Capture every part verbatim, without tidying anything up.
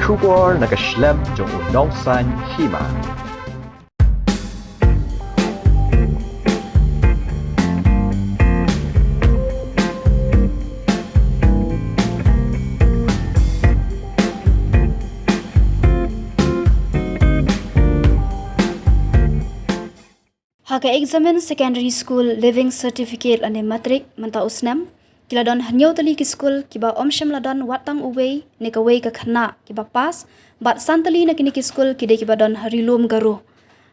Khubor na ka shlem jong u nongsan hima. Ha ka eksamin Secondary School Leaving Certificate lane Matric mynta u snem, ki la don hynñiew tylli ki skul kiba ym shym la don wat tang uwei ne kawei ka khynnah kiba pass, bad san tylli na kine ki skul ki dei kiba don ha Ri Lum Garo.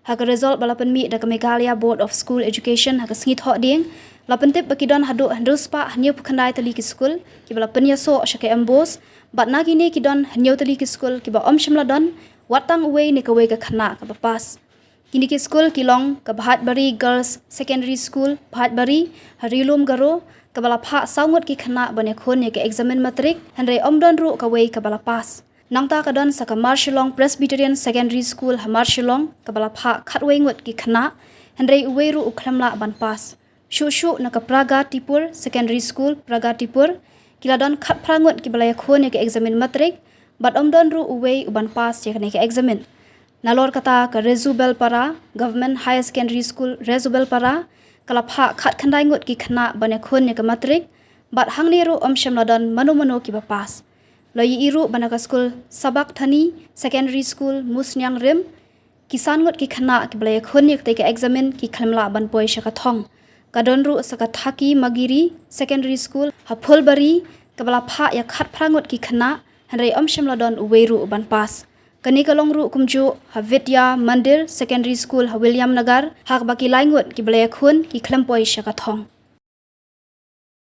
Ha ka result ba la pynmih da ka Meghalaya Board of School Education ha ka sngi Thohdieng, la pyntip ba ki don haduh hynriew spah hynñiew phew khyndai tylli ki skul kiba la pynïasoh sha ka MBOSE, bad na kine ki don hynñiew tylli ki skul kiba ym shym la don wat tang uwei ne kawei ka khynnah kaba pass. Kine ki skul ki long ka Bhaitbari Girls Secondary School, Bhaitbari, ha Ri Lum Garo, kaba la phah saw ngut ki khynnah ban ïakhun ïa ka eksamin Matric, hynrei ym don ruh kawei kaba la pass. Nangta ka don sa ka Marshillong Presbyterian Secondary School ha Marshillong, kaba la phah khatwei ngut ki khynnah, hynrei uwei ruh u khlem lah ban pass. Shuh shuh na ka Pragatipur Secondary School, Pragatipur, ki la don khatphra ngut kiba la ïakhun ïa ka eksamin Matric, bad ym don ruh uwei u ban pass ïa kane ka eksamin. Nalor kata ka Resubelpara Government Higher Secondary School, Resubelpara, ka la phah khatkhyndai ngut ki khynnah ban ïakhun ïa ka Matric, bad hangne ruh ym shym la don mano mano kiba pass. La ïohi ruh ba na ka skul Sabakthani Secondary School, Musniang Rim, ki san ngut ki khynnah kiba la ïakhun ïa katei ka eksamin ki khlem lah ban poi sha ka thong. Ka don ruh sa ka Thaki Magiri Secondary School ha Phulbari, kaba la phah ïa khatphra ngut ki khynnah, hynrei ym shym la don uwei ruh u ban pass. Kane ka long ruh kumjuh ha Vidya Mandir Secondary School ha Williamnagar, ha kaba ki lai ngut kiba la ïakhun ki khlem poi sha ka thong.